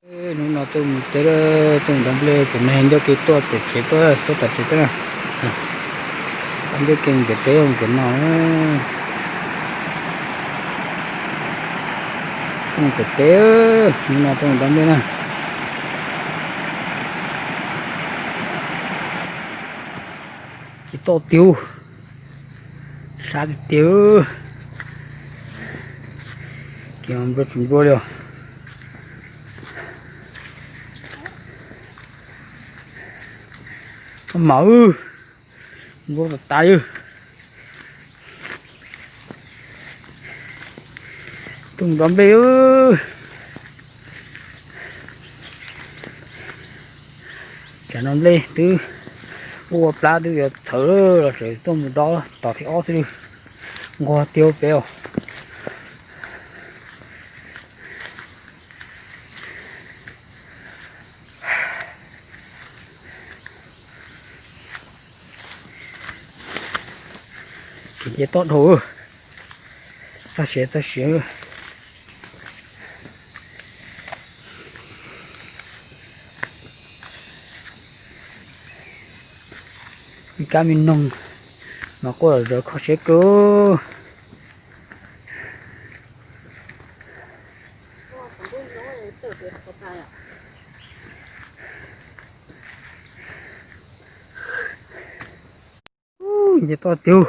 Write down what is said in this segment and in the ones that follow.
Hnub no tuaj mus teb, tuaj mus dob nplej, kuv nrog neeg ncauj ke tuaj pem tsev tuaj, tuaj tom tsev tuaj na. Ncauj ke mus pem teb mus pem no. Tuaj mus pem teb, hnub no tuaj mus dob nplej na. Ces toj tiag, sab tiag tiag. Ces nplua tsis nplua li os. Koj mam, nplua tas tas li. Tuaj mus dob nplej. Tsam no nplej twb ua plab twb yuav txhawv los tseem tuaj mus dob tos thib ob xwb. Nquag tiag peb os. Kev nce toj dhau, txog siav txog siav. Me kab me noog mas quaj zom zaws kho siab kawg. Nce toj tiag.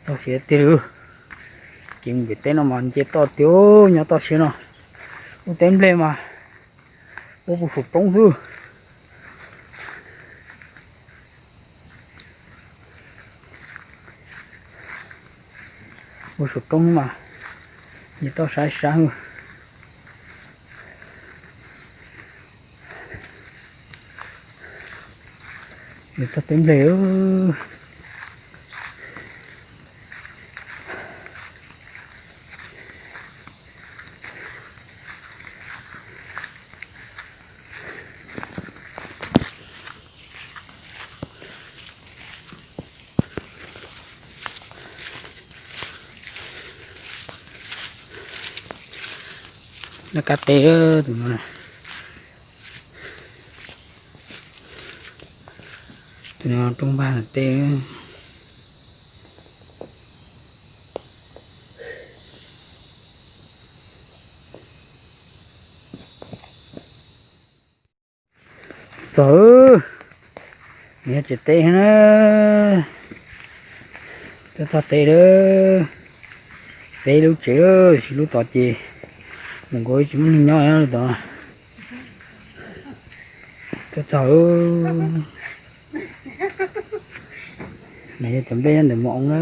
Txog siav tiag li. Ces mus pem teb no mas nce toj tiag, nyob toj siab no. Ua teb nplej mas ua puag saum roob xwb. Ua saum roob mas nce toj sab sab. Nce toj teb nplej. Noj kab teb tus no. Tus no rooj npaj teb. Txog, nws yog tsev teb na. Txog teb lawm. Peb lub tsev, tab sis lub tod ces mus nkaus tsis muaj neeg nyob lub tod. Txog, nws yog cov nplej nyob ntawm Mos Oo na.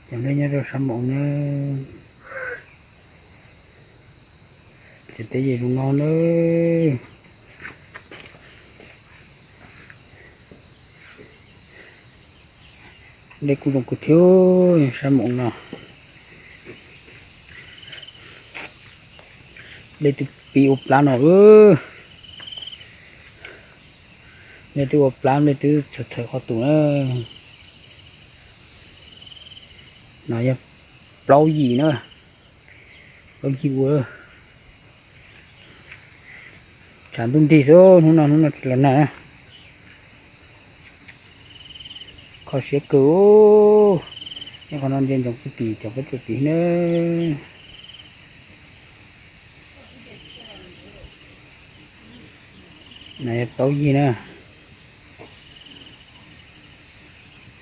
Cov nplej nyob rau sab Mos Oo na. Ces teb ces zoo no na. Nplej kuj zoo kawg thiab, sab Mos Oo no. Nplej twb pib ua plab no. Nplej twb ua plab, nplej twb txhawv txhawv qhov tus na. No yog plaub yim na. Plaub yim ua. Tshav ntuj nrig xwb, hnub no hnub no tsis los nag. Kho siab kawg. Nyob qhov no ntsia ntsoov pub tim cov pab tsuas tid na. No yog plaub yim na.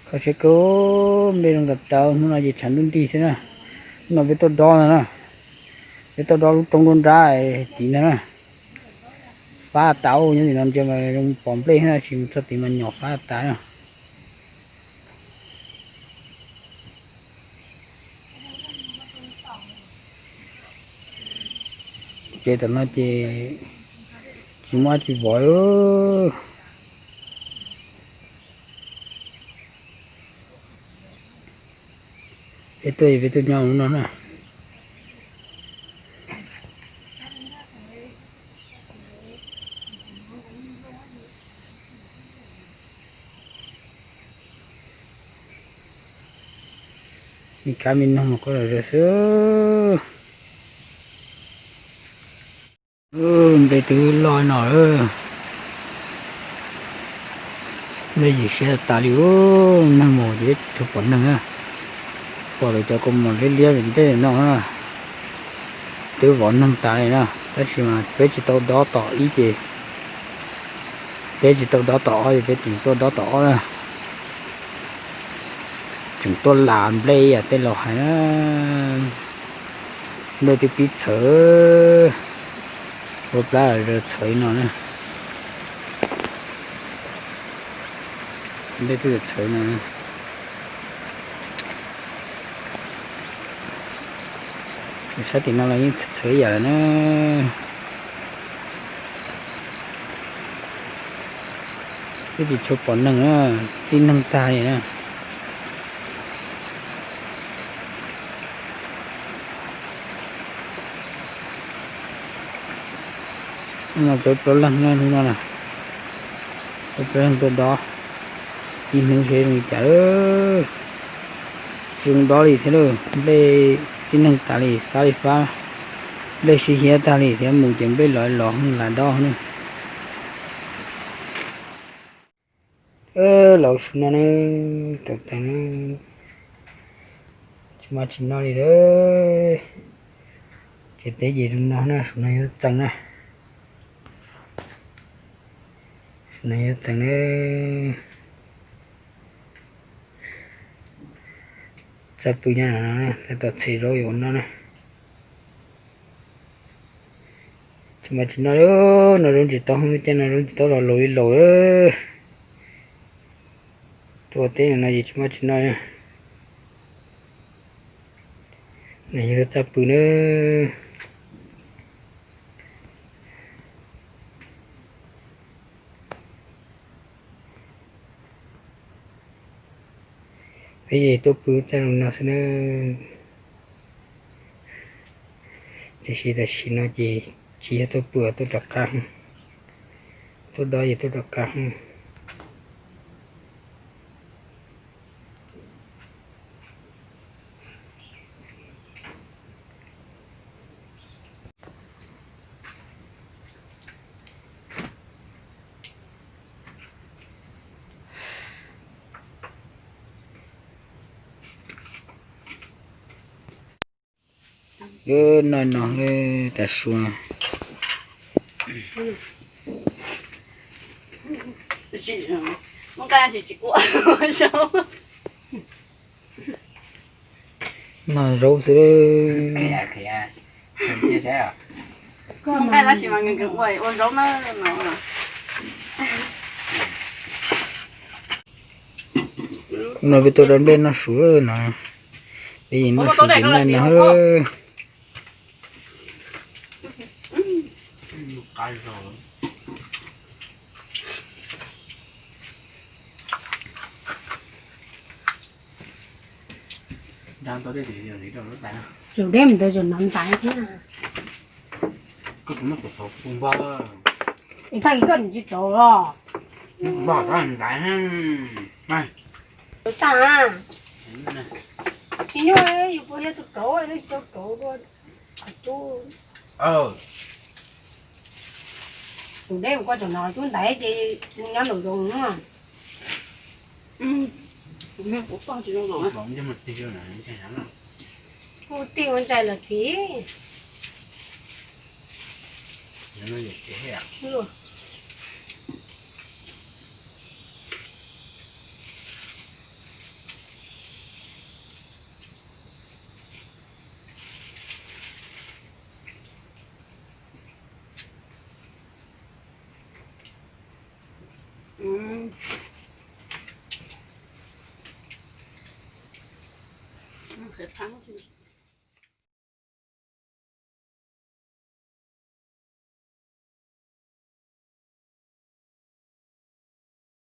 Kho siab kawg, nplej zoo tas tas, hnub no ces tshav ntuj nrig xwb na. Hnub no peb tuaj dob no na. Peb tuaj dob lub roob nruab nrab tid ntag na. Fab tas, nyob tim no ntsia mas zoo pom nplej na, tab sis mus txog tid mas nyom fab tas na. Tsev tom no ces tsis muaj dab tsi vov. Peb tuaj, peb tuaj nyob hnub no na. Kab me noog qoj zom zaws xwb. Nplej twb loj no. Nplej yim siab tas li, neeg mus ces tsis pom neeg na. Pom lawv cov kaus mom liab liab ntej no na, twb vov neeg tas li na. Tab sis mas peb tsis tau dob tom ib ces, peb tsis tau dob tom ob ces peb tseem tuaj dob tom ob na. Tseem tuaj las nplej yam tej laus hais na. Nplej twb pib txhawv, ua plab zaws txhawv no na. Nplej twb txhawv no. Sab tim no los yeej txhawv ib yam lawm na. Twb tsis tshua pom neeg na, txij neeg tag li na. Peb plaub leeg na hnub no na, peb plaub leeg tuaj dob ib hnub seb zoo li cas. Tsis zoo dob li thiab lauj, nplej txij neeg tas li, fab li fab, nplej sib hiab tag li thiab, mus ces nplej lov lov lam dob ne. Los su no na, tau tas na, tsis mas tsis no li lawm. Ces peb ces zoo no na, su no yuav txees na. Su no yuav txees na. Txaj pw nyob no, txaj tom txhim zaub yuav ua no na. Tsis mas tsis no, no zoo tsis tau, caij no zoo tsis tau los laus li laus. Tuaj teb no ces tsis mas tsis no. Nws yog lub txaj pw na. Peb yeej tuaj pw txaj zoo no xwb na. Tiam sis tam sim no ces tsis yog tuaj pw, tuaj rov qab, tuaj dob ces tuaj rov qab. Noj no tas su. Noj zaub xwb. No peb tuaj dob nplej noj su no, peb yeej noj su ntxiv naj no. Zaum deb mus ntawd zaum no ntaiv thiab. Es tag kis koj tsis rauv los? Tag, tsis nyuaj, yus puas yog tus rauv, tsis tau rauv dua. Tus deb mus koj tseem no cub ntaiv ces nyob nraum zoov. Kuj tij ua ntsais lawm kiv.